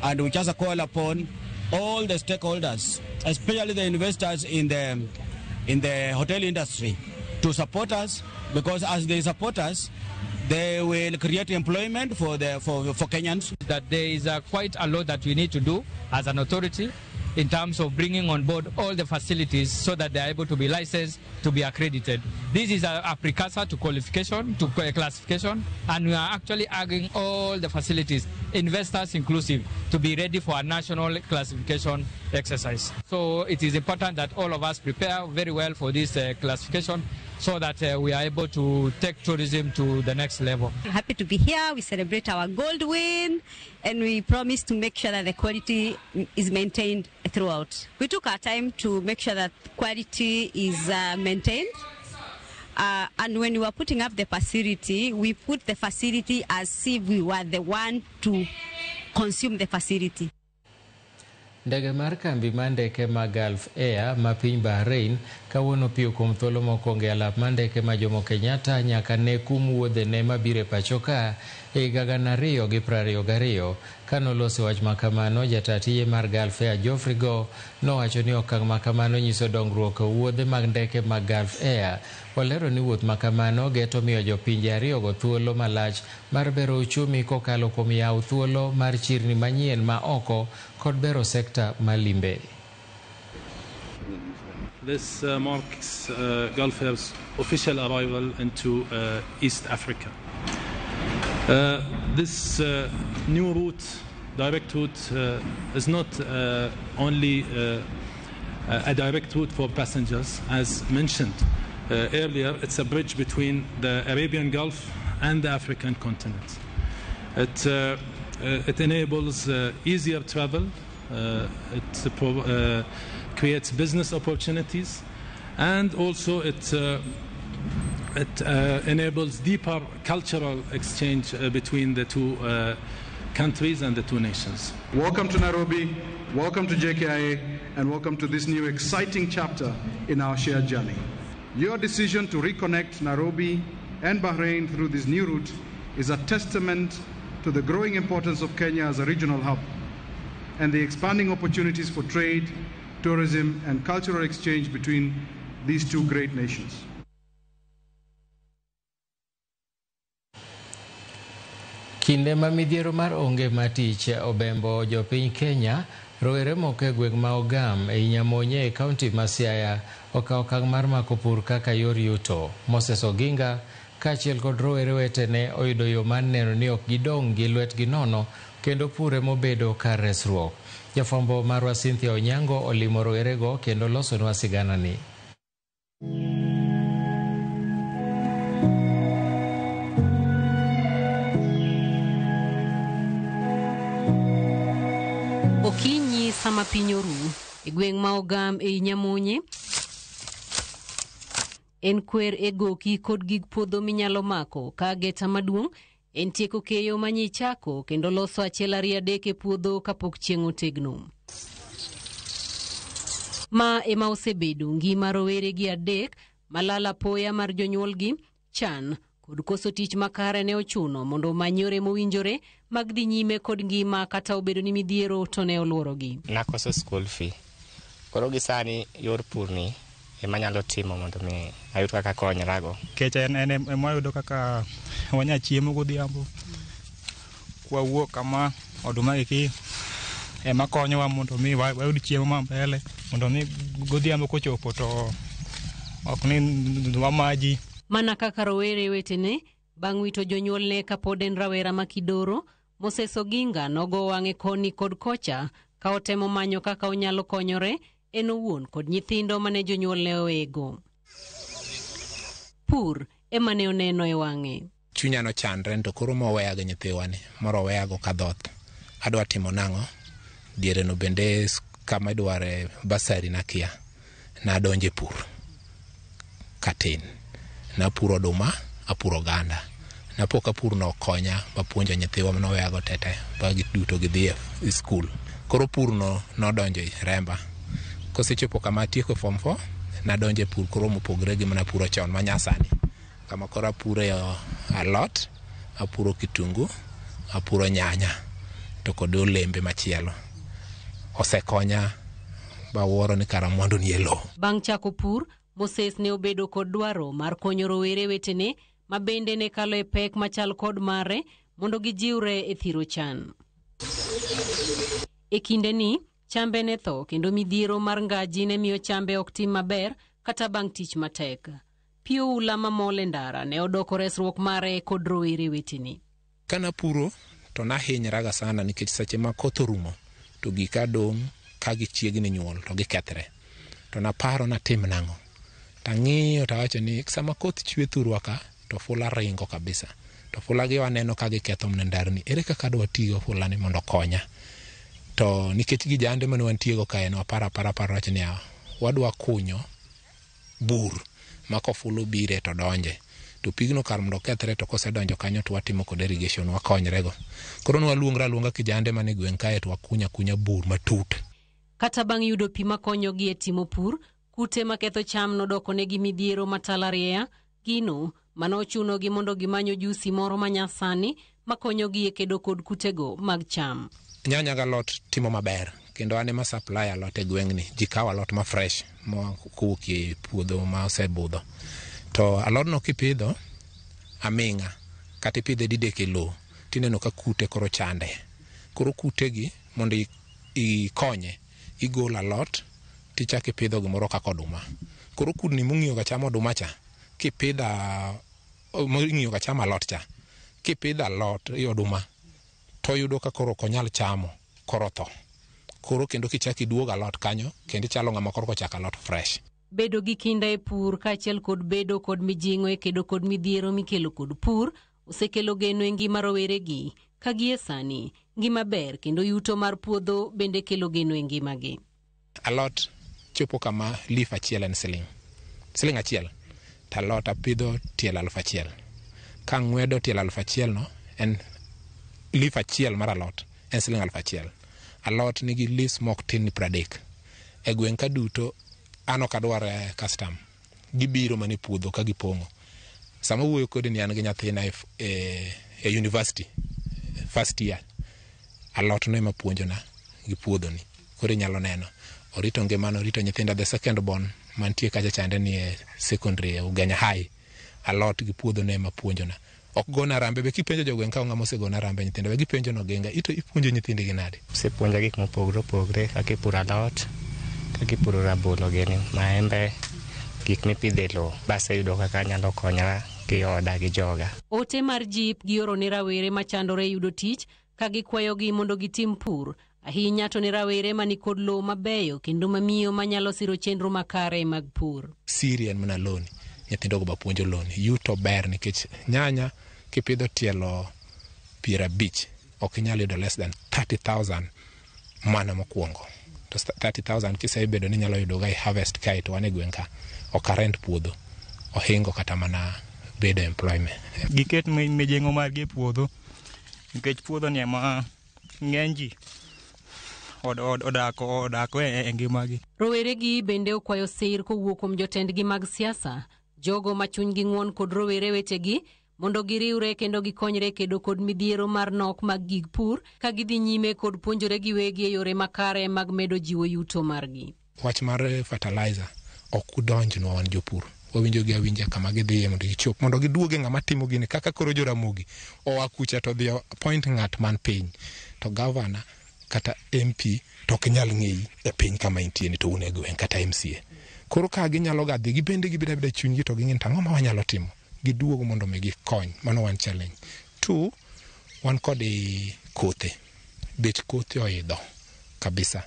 And we just call upon all the stakeholders, especially the investors in the hotel industry, to support us, because as they support us, they will create employment for Kenyans. That there is quite a lot that we need to do as an authority in terms of bringing on board all the facilities so that they are able to be licensed, to be accredited. This is a precursor to qualification, to classification, and we are actually urging all the facilities, investors inclusive, to be ready for a national classification exercise. So it is important that all of us prepare very well for this classification so that we are able to take tourism to the next level. We're happy to be here. We celebrate our gold win, and we promise to make sure that the quality is maintained throughout. We took our time to make sure that quality is maintained. And when we were putting up the facility, we put the facility as if we were the one to consume the facility. Ndege mar kambi mar ndeke ma Gulf Air ma piny Bahrain kawuono piyo kuom thuolo mokwongo e alap mar ndeke ma Jomo Kenyatta nyaka ne kum wuodhene mabiro e pacho ka e higa 2022. Kanoloso wach makamano, jata tije mar Gulf Air Geoffrey Go nowacho ni okang' makamano nyiso dongruok e wuodhe mag ndeke mag Gulf Air. Olero ni wuoth makamano geto miyo jopinje ariyogo thuolo malach mar bero uchumi kokalo kuom yawo thuolo mar chirni manyien ma oko kod bero sekta mar limbe. This marks Gulf Air's official arrival into East Africa. This new route, direct route, is not only a direct route for passengers, as mentioned earlier. It's a bridge between the Arabian Gulf and the African continent. It enables easier travel. It creates business opportunities, and also it enables deeper cultural exchange between the two countries and the two nations. Welcome to Nairobi, welcome to JKIA, and welcome to this new exciting chapter in our shared journey. Your decision to reconnect Nairobi and Bahrain through this new route is a testament to the growing importance of Kenya as a regional hub and the expanding opportunities for trade, tourism, and cultural exchange between these two great nations. Kinde ma midhiero mar onge mar tich obembo jopiny Kenya, rowere moko e gweng' ma Ogam ei Nyamonye e kaunti ma Siaya okawo okang' mar mako pur kaka yor yuto. Moses Oginga kaachiel kod rowere wetene oyudo yo mar neno ni ok gidong' gi lwetgi nono kendo pur emobedo kar resruok. Jafwambo marwa Cynthia Onyango olimo rowerego kendo losonwa siganani. Okinyi sama piny oru e gweng' ma Ogam ei Nyamonye en kwer e goki kod gig puodho minyalo mako ka geta maduong' en tieko keyo manyichako kendo loso achiel ariyo adek e puodho kapok chieng' otegno. Ma ema osebedo ngima rowere gi adek malal apoya mar jonyuolgi, chan kod koso tich makare ne ochuno mondo omany yore mowinjore mag dhi nyime kod ngima kata obedo ni midhiero to ne oluorogi. Nakoso school fee. Koro gi sani yor pur ni ema nyalo timo mondo mi ayud kaka konyrago. Kech en ema wayudo kaka wanya chiemo godhiambo. Kwawuok kama oduma gi ema konyowa mondo mi wayud chiemo ma mbele mondo mi godhiambo kochopo to ok ni wamaji. Mana kaka rowere wetene, bang' wito jonyuolne kapod en rawera ma kidoro, Moses Oginga nogo wang'e koni kod kocha ka otemo manyo kaka onyalo konyore en owuon kod nyithindo mane jonyuolne owego. Pur ema ne oneno e wang'e. Chunya nochandre to koro moweya gi nyithiwani, moro oweyago ka dhoth. Adwa timo nang'o? Diere no bende kama idware basari nakia. Nadonje pur katin. Napuro oduma, apuro oganda. Napo ka pur no okonya mapuonjo nyithiwa manoweyago tete ba giduto gidhi e skul. Koro pur no nodonjo e remba. Kosechopo kama atieko form 4, nadonjo e pur koro mopogre gi mana puro chon manyasani. Kama koro apuro alot, apuro kitungu, apuro nyanya to kod olembe machielo. Osekonya bawuoro ni kara mwandu ni e lowo. Bang' chako pur, Moses ne obedo kod dwaro mar konyo rowere wetene ma bende ne kalo e pek machal kod mare mondo gijiwre e thiro chan. E kindeni, chambe ne tho kendo midhiero mar ngaji ne miyo chambe ok tim maber kata bang' tich matek. Pi oula mamol e ndara ne odoko resruok mare kod rowere wetene. Kanapuro to nahinyraga sana nikech seche ma koth orumo to gika dong' ka gichiegni nyuol to gikethre. To naparo natim nang'o? Tang'iyo tawacho ni sama koth chwe thurwa ka to fula ringo kabisa. To fula gi waneno ka giketho mana ndarni. Ere kaka adwa tiyo gi fula ni mondo okonya? To nikech gi jande mane wantiego kae no aparo wacho niya, wadwa kunyo bur ma kofula obire to donje. To pigno kar mondo okethre to kosedonjo kanyo to watimo kode irrigation wakonyrego. Koro nwaluongre aluonga kijande mane gweng' kae to wakunya kunya bur matut. Kata bang' yudo pi makonyogi e timo pur, kute maketho cham nodokonegi midhiero matalariya, gino manochunogi mondo gimany ojusi moro manyasani makonyogi e kedo kod kutego mag cham. Nyanya gi alot timo maber kendo an ema supply alot e gweng'ni. Ji kawo alot ma fresh ma kowuok e puodho ma osebudho. To alodno kipidho aming'a kata ipidhe didek e lowo tineno ka kute koro chande. Koro kutegi mondo ikonye igolo alot tichako ipidho gimoro kaka oduma. Koro kudni mong'iyo ga chamo oduma cha, kipidho mong'iyo ga chamo alot cha, kipidho alot e oduma to yudo ka koro ok onyal chamo, koro tho. Koro kendo kichako iduogo alot kanyo, kendo ichalo ng'ama koro ochako alot fresh. Bedo gi kinda e pur kaachiel kod bedo kod mijing'o e kedo kod midhiero mikelo kod pur osekelo geno e ngima roweregi ka gie sani ngima ber kendo yuto mar puodho bende kelo geno e ngimagi. Alot chopo kama leaf achiel en siling'. Siling' achiel. To alot apidho tielo 1000. Kang'wedo tielo 1000 no en leaf achiel mar alot en siling' 1000. Alot nigi leaves mok tin ni 30. E gweng' ka duto an ok adwar custom. Gibiro mana e puodho ka gipong'o. Sama wuoyo kodi ni an gi nyathina e university first year. Alot no ema puonjona gi puodho ni. Koro inyalo neno. Orito ngimane, orito nyithinda. The second born mantie kacha chande ni e secondary e Ugenya High. Alot gi puodho no ema puonjona. Ok gona rambe be kipenjo jogweng' ka ng'ama osegona rambe nyithindo be gipenjo no genga ito ipuonjo nyithindi gi nade? Osepuonja gik mopogore opogore kaka ipuro alot, kaka ipuro rabolo gini, maembe, gik mipidho e lowo. Baseyudo kaka anyalo konyora gi oda gi joga. Ote mar jip gioro ne rawere machandore yudo tich ka gikwayogi mondo gitim pur, ahinya to ne rawere manikod lowo mabeyo kendo mamiyo manyalo siro chenro makare mag pur. Siri en mana loni, nyithindo go bapuonjo loni. Yuto ber nikech nyanya kipidho tielo 50 ok inyal yudo less than 30,000 mana mokwongo. To 30,000 kisebedo ni inyalo yudo ga i harvest kae to wan e gweng' ka ok arent puodho ohingo kata mana bedo employment. Giket mijing'o margi e puodho nikech puodho ni ema ng'eny ji odako e ngimagi. Roweregi bende okwayo sir kowuok kuom jotendgi mag siasa, jogo ma chunygi ng'won kod rowere wetegi mondo giriwre kendo gikonyre kedo kod midhiero mar nok mag gig pur ka gidhi nyime kod puonjore giwegi e yore makare mag medo jiwo yuto margi. Wach mar fertilizer ok udonjnwa wan jopur. Wawinjo gi awinja kama gidhiye mondo gichop mondo giduoge ng'ama timo gini kaka koro Joramogi oa kucha to odhi appoint ng'at man piny to gavana kata MP to ok nyal ng'eyi e piny kama intie ni to un e gweng' kata MCA. Koro ka ginyalo ga dhi gibende gibedo abeda chunygi to ging'e ni to ang'o ma wanyalo timo giduogo mondo mi gikony. Mano one challenge. Two, wan kod kothe. Bech kothe oidho kabisa.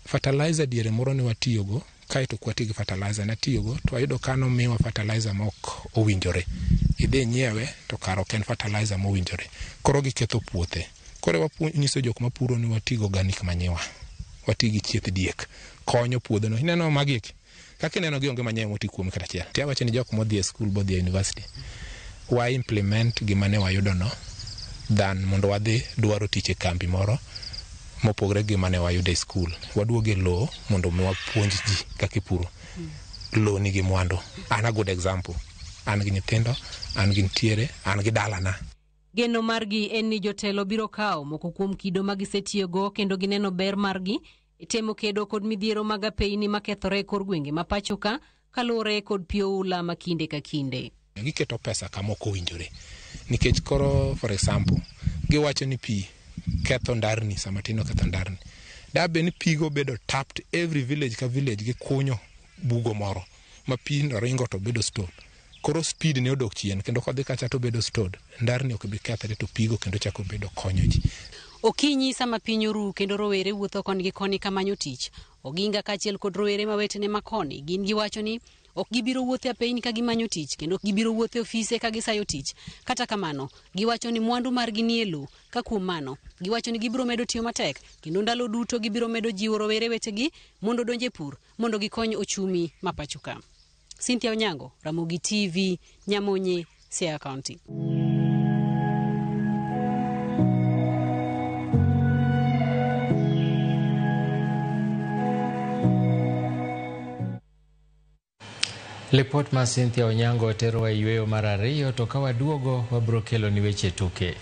Fertilizer diere moro ne watiyogo kaeto ok wati gi fertilizer natiyogo to wayudo ka nomiwa fertilizer ma ok owinjore. Idhi nyiewe to kara ok en fertilizer mowinjore. Koro giketho puothe. Koro wanyiso jok mapuro ni wati gi organic manure. Wati gi chieth diek. Konyo puodhono. Ineno magi eki? Kaka ineno gi onge manyiwa moti kuome kata achiel. Tiawacho ni jok modhi e skul bodhi e university wa implement gima ne wayudo no than mondo wadhi dwaro tich e kambi moro mopogore gi gima ne wayudo e skul. Waduog e lowo mondo mi wapuonj ji kaka ipuro. Lowo nigi mwandu. An a good example. An gi nyithindo, an gi ntiere, an gi dalana. Geno margi en ni jotelo biro kawo moko kuom kido ma gisetiyogo kendo gineno ber margi e temo kedo kod midhiero mag apeyni makethore e kor gwenge ma pacho ka kaluwore kod pi oula ma kinde ka kinde. Giketo pesa kama ok owinjore. Nikech koro for example, giwacho ni pi ketho ndarni sama tin oketho ndarni. Da bed ni pigo bedo tapped every village ka village gikunyo bugo moro ma pi no ringo to bedo stored. Koro speed ne odok chien kendo kodhi kacha to bedo stored. Ndarni ok bi kethre to pigo kendo chako bedo konyo ji. Okinyi sama piny oru kendo rowere wuotho koni gi koni kamanyo tich, Oginga kaachiel kod rowere ma wetene ma koni gin giwacho ni ok gibiro wuotho e apeyni ka gimanyo tich kendo ok gibiro wuotho e ofise ka gisayo tich. Kata kamano, giwacho ni mwandu margi nie lowo, ka kuom mano, giwacho ni gibiro medo tiyo matek kendo ndalo duto gibiro medo jiwo rowere wetegi mondo odonj e pur mondo gikony ochumi ma pacho ka. Cynthia Onyango, Ramogi TV, Nyamonye, Siaya County. Lipot ma Cynthia Onyango terowa e yweyo mar ariyo to ka waduogo wabiro kelo ni weche tuke.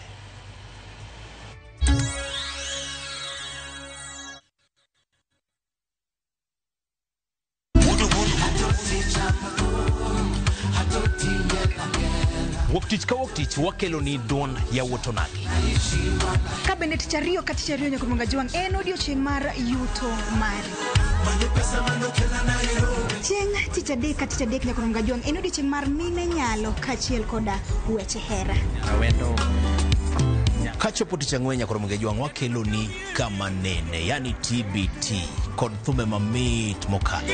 Wuok tich ka wuok tich wakelo ni duond yawuot onagi. Ka bende tich ariyo ka tich ariyo nyaka Jwang' en odiochieng' mar yuto mari. Chieng' tich adek ka tich adek nyaka Jwang' en odiochieng' mar mine nyalo kaachiel koda weche hera. Kachopo tich ang'wen nyaka Jwang' wakelo ni kama nene, yani TBT kod thumbe mamit mokalo.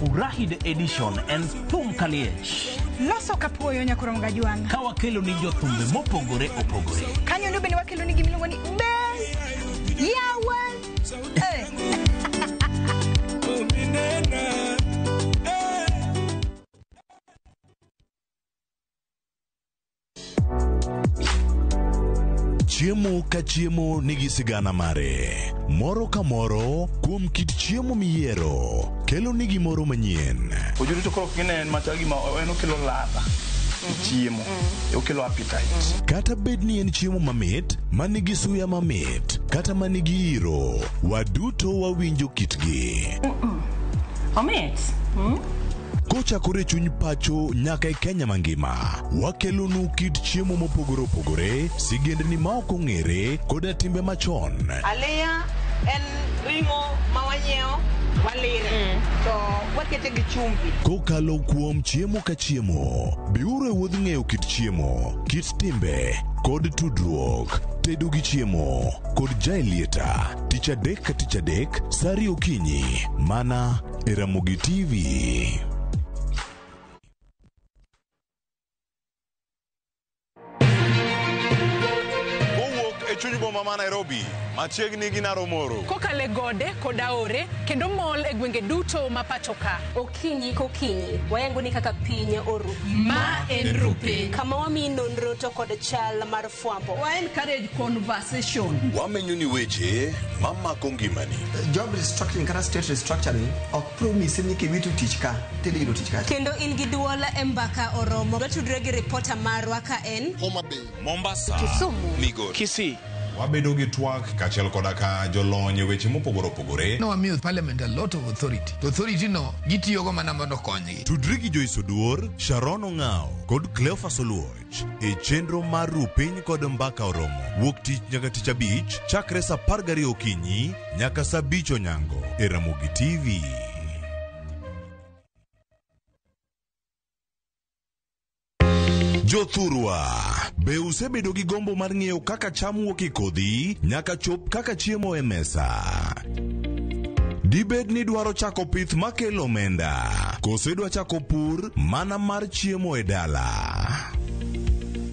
Furahi the edition en thum kaliech. Loso kapuoyo nyaka Jwang'. Ka wakelo ni jothumbe mopogore opogore. Kanyo ndo bende wakelo ni gimiluongo ni Best Yawa. Chiemo ka chiemo nigi sigana mare. Moro ka moro kuom kit chiemo miyiero kelo ni gimoro manyien. Ojuri to koro kine en machal gima en okelo ladha e chiemo, okelo appetite. Kata bed ni en chiemo mamit, manigi suya mamit, kata manigi iro, waduto wawinjo kitgi. Omit. Kochakore chuny pacho nyaka e Kenya mangima, wakelonu kit chiemo mopogore opogore, sigendni ma ok ong'ere, koda timbe machon. Aliya en ring'o ma wanyiewo Walire. To wakete gi chumbi. Kokalo kuom chiemo ka chiemo, biuru e wuodh ng'eyo kit chiemo, kit timbe, kod tudruok. Tedo gi chiemo kod Jaelieta, tich adek ka tich adek, sa ariyo okinyi, mana e Ramogi TV. Kowuok e chuny boma ma Nairobi, machiegni gi Naromoro. Kokalo e gode kod aore kendo mol e gwenge duto ma pacho ka. Okinyi kokinyi wayango ni kaka piny oru. Ma en Rupiny. Kama wamiyi nonro to kod chal mar fwambo. Wa encourage conversation. Wamenyo ni weche mamako ngimani. Job restructuring kata state restructuring ok promise ni kiwito tich ka tidhi yudo tich kacha. Kendo in gi duol e mbaka oromo. Watudre gi ripota marwa ka en Homa Bay, Mombasa, Kisumu, Migori, Kisii. Wabedo gi twak kaachiel koda ka jolony e weche mopogore opogore. Nowamiyo parliament a lot of authority. To authority no gitiyogo mana mondo okonygi. Tudri gi Joyce Oduor, Sharon Ong'ao kod Cleophas Oluoch e chenro mar Rupiny kod Mbaka Oromo wuok tich nyaka tich abich chakre saa 12 okinyi nyaka saa 5 onyango e Ramogi TV. Jothurwa, be usebedo gi gombo mar ng'eyo kaka cham wuok e kodhi nyaka chop kaka chiemo e mesa? Dibed ni dwaro chako pith makelo omenda, koso idwa chako pur mana mar chiemo e dala?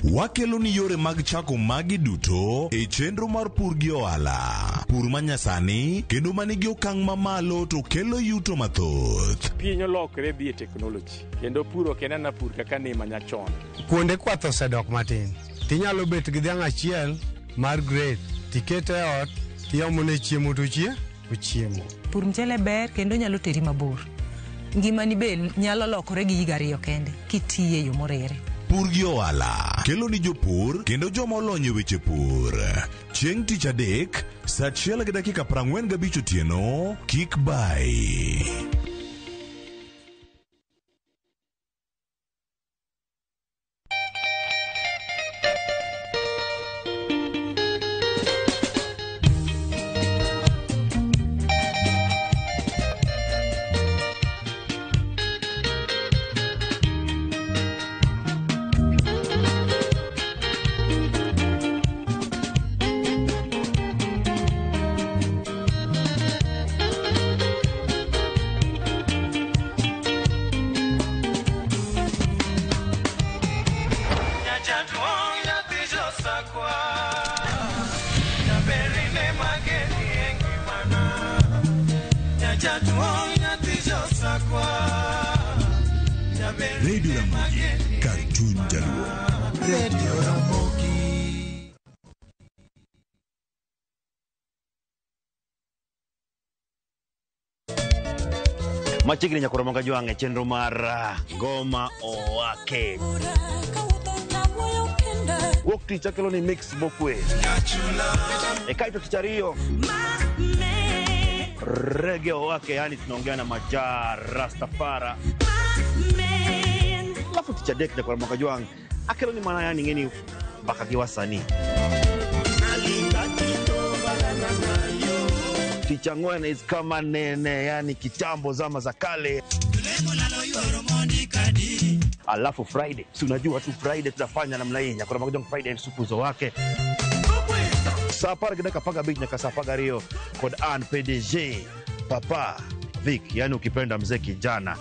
Wakelo ni yore mag chako magi duto e chenro mar pur gi ohala. Pur manyasani kendo manigi okang' mamalo to kelo yuto mathoth. Piny olokre dhi e teknoloji kendo pur ok en ana pur kaka ne manyachon. Kuonde kwath osedok matin. Tinyalo bet gi dhiang' achiel mar grade tikete e ot tiomone chiemo to ochiemo. Pur mchele ber kendo nyalo teri mabor. Ngimani be nyalo lokore gi higa ariyo kende kitiye e yo morere. Pur gi ohala kelo ni jopur kendo joma olony e weche pur. Chieng' tich adek, saa 1:45 otieno, kik bai. Radio Ramogi, kar chuny Jaluo. Radio Ramogi. Machiegni nyakoro moga jwang' e chenro mar Ngoma Owake. Wuok tich akelo ni mix mokwe. E kaito tich ariyo Reggae Owake, yani tunaongea na Maja Rastafara. Alafu tich adek nyakoro moga jwang' akelo ni mana yani ng'eni mbaka gi wasanii. Tich ang'wen is kama nene, yani kitambo zama za kale. Alafu Friday, si unajua tu Friday tunafanya namna hii. Nyakoro moga jwang' Friday supuzo wake. Saa 10:15 nyaka saa 12 kod Ann PDG Papa Vic, yani ukipenda mzee kijana.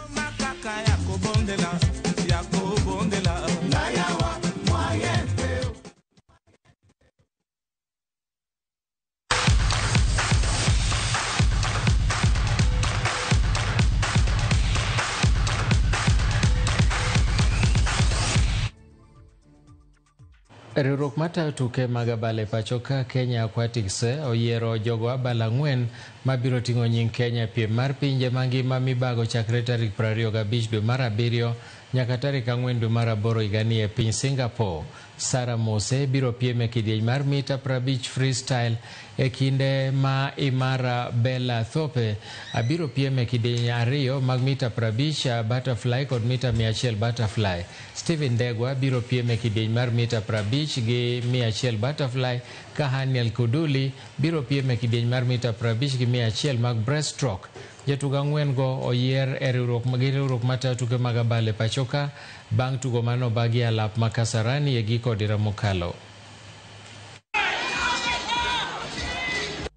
Riwruok matayo tuke mag abal e pacho ka Kenya Aquatics oyiero jogo abal 4 mabiro ting'o nying Kenya e piem mar pinje mangima mibago chakre tarik 25 dwe mar 7 nyaka tarik 4 dwe mar 8 higani e piny Singapore. Sarah Mose biro piem e kidieny mar mita 50 freestyle E kinde ma Imara Bella Thope abiro piem e kidieny 2 mag mita 50 butterfly kod mita 100 butterfly. Steven Ndegwa biro piem e kidieny mar mita 50 gi 100 butterfly, ka Haniel Kuduli biro piem e kidieny mar mita 50 gi 100 mag breaststroke. Jotugo 4 go oyier e riwruok matayo tuke mag abal e pachoka bang' tugo manobagi alap ma Kasarani e giko odira mokalo.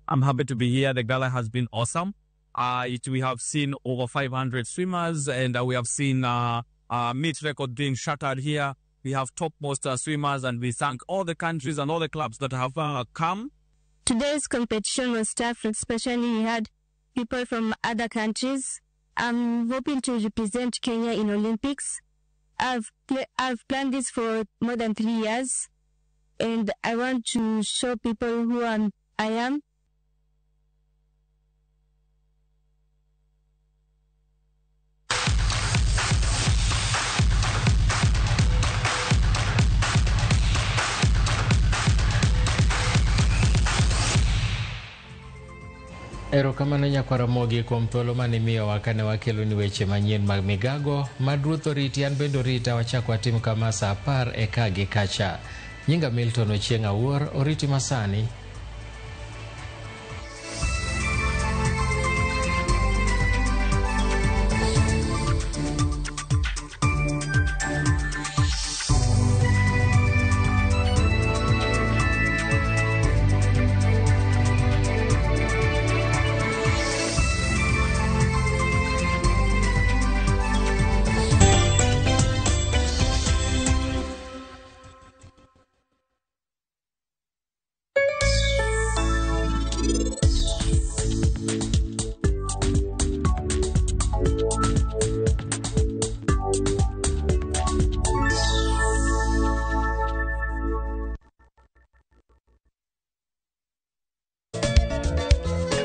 I'm happy to be here. The gala has been awesome. We have seen over 500 swimmers, and we have seen meet record being shattered here. We have topmost swimmers, and we thank all the countries and all the clubs that have come. Today's competition was tough, especially we had people from other countries. I'm hoping to represent Kenya in Olympics. I've planned this for more than 3 years, and I want to show people who I am. Erokamano nyakwara Ramogi kuom thuolo mane imiyowa kane wakelo ni weche manyien mag migago. Mad Ruoth oriti, an bende orita, wachak watim kama saa 10 e ka gi kacha. Nyinga Milton Ochieng' Awuor, oriti masani.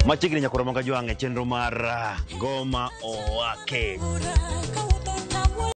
Machiegni nyakwara Ramogi Ajwang' e chenro mar Ngoma Owake.